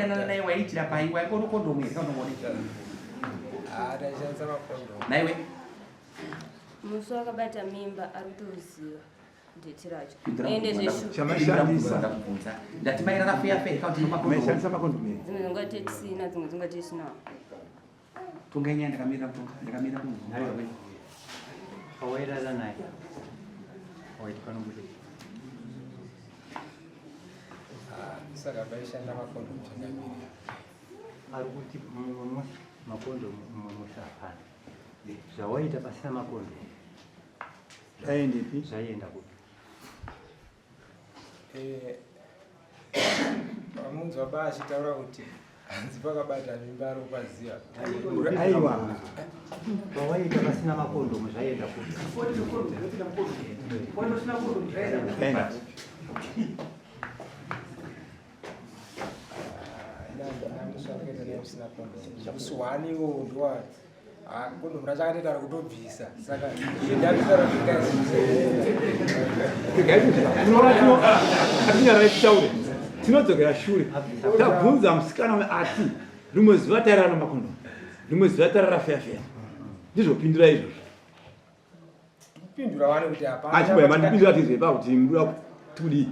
Pawaidanana naye waiitira pai? Waingono kondomu here kana unoone? Ah, taishandisa makondomu. Naiwe? Musi wakabata mimba ari kutoziva date racho. Ende zveshu. Chamashandisa. Ndakubvunza. Ndati mairara feya feya kana kuti makondomu. Maishandisa makondomu here? Dzimwe dzinguva tisina, dzimwe dzinguva tisina. Tonga nyaya ndakamira kutonga ndakamira kunzwa. Pawairara naye waiti panobuda. Ah, saka paishanda makondomu changamire. Ari kuti mumwe musi makondomu mumwe musi hapana. Zvawaita pasina makondomu Zvaendepi? Zvaienda kupi? Eh, pamunzwa ba achitaura kuti hanzi pakabata mimba ari kupaziva. Aiwa. Pawaita pasina makondomu zvaienda kupi? Zvaenda. Musi wani iwowo ndowa ah, kondomu racho akatoita rekutobvisa saka ndatotaura atinyarare titaure tinodzokera shure tabvunza musikana uyo ati rimwe zuva tairara namakondomu rimwe zuva tarara feya feya ndizvo pindura izvozvo Pindura wani kuti hapana. Achimboya mandipindura tizwe pa kuti mbuya tudii.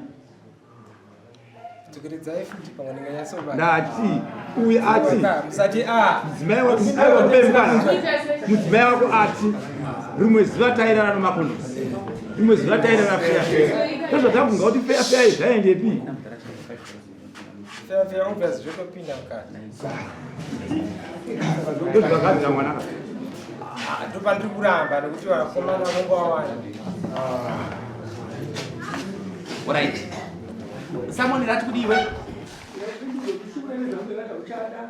Dzokeredzai futi pamwe ndinganyatsoba. Ndati uyu ati musati a mudzimai wako aiwa kupe mukana mudzimai wako ati rimwe zuva tairara nemakondomu rimwe zuva tairara feya feya ndozvatabvunga kuti feya feya izvi zvaendepi Feya feya obvious zvotopinda mukati. Ndozvakabvira mwana. Ah, ndopandiri kuramba nekuti vakomana vonga wawanda. Alright. Someone rati kudiwe.